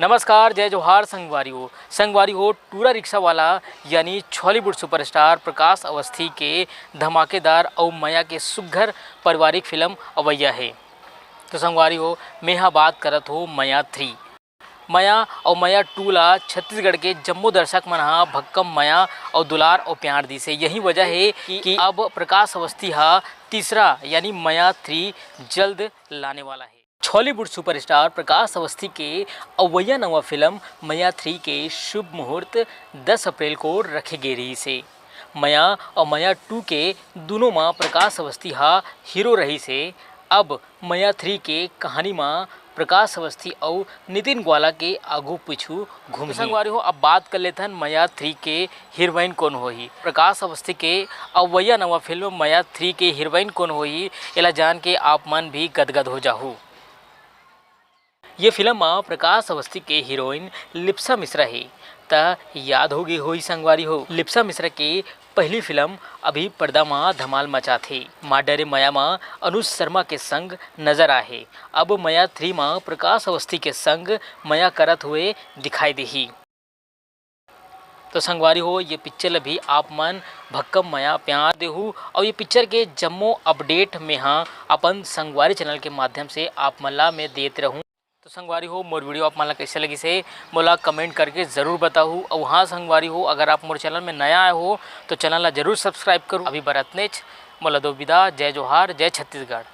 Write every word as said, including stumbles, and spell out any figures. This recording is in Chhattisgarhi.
नमस्कार, जय जोहार संगवारी हो। संगवारी हो, टूरा रिक्शा वाला यानी छॉलीवुड सुपरस्टार प्रकाश अवस्थी के धमाकेदार अउ मया के सुघर पारिवारिक फिल्म अवैया हे। तो संगवारी हो, मेहा बात करत हो मया थ्री। मया अउ मया टू ला छत्तीसगढ़ के जम्मो दर्शक मन हा भक्कम मया अउ दुलार अउ प्यार दिस हे। यही वजह हे कि, कि अब प्रकाश अवस्थी हा तीसरा यानी मया थ्री जल्द लाने वाला हे। छॉलीवुड सुपरस्टार प्रकाश अवस्थी के अवैया नवा फिल्म मया थ्री के शुभ मुहूर्त दस अप्रैल को रखे गे रहिस हे। मया अउ मया टू के दूनों म प्रकाश अवस्थी हा हीरो रहिस हे। अब मया थ्री के कहानी म प्रकाश अवस्थी अउ नितिन ग्वाला के आगू पीछू घूमही। संगवारी हो, अब बात कर लेथन मया थ्री के हीरोइन कोन होही। प्रकाश अवस्थी के अवैया नवा फिल्म मया थ्री के हीरोइन कोन होही, एला जान के आप मन भी गदगद हो जाहू। ये फिल्म म प्रकाश अवस्थी के हीरोइन लिप्सा मिश्रा हे। त याद हो गे होही संगवारी हो, लिप्सा मिश्रा के पहली फिल्म अभी पर्दा म धमाल मचाथे। माँ डरे मया म अनुज शर्मा के संग नजर आए हे। अब मया थ्री म प्रकाश अवस्थी के संग मया करत हुए दिखाई देही। तो संगवारी हो, ये पिक्चर ल भी आप मन भक्कम मया प्यार देहू, अउ ये पिक्चर के जम्मो अपडेट में हा अपन संगवारी चैनल के माध्यम से आप मन ला मैं देत रहूँ। तो संगवारी हो, मोर वीडियो आप मन ला कैसे लगिस हे, मोला कमेंट करके ज़रूर बताहू। अउ हाँ संगवारी हो, अगर आप मोर चैनल में नया आए हो तो चैनल ला जरूर सब्सक्राइब करू। अभी बर अतनेच, मोला दो विदा, जय जोहार, जय छत्तीसगढ़।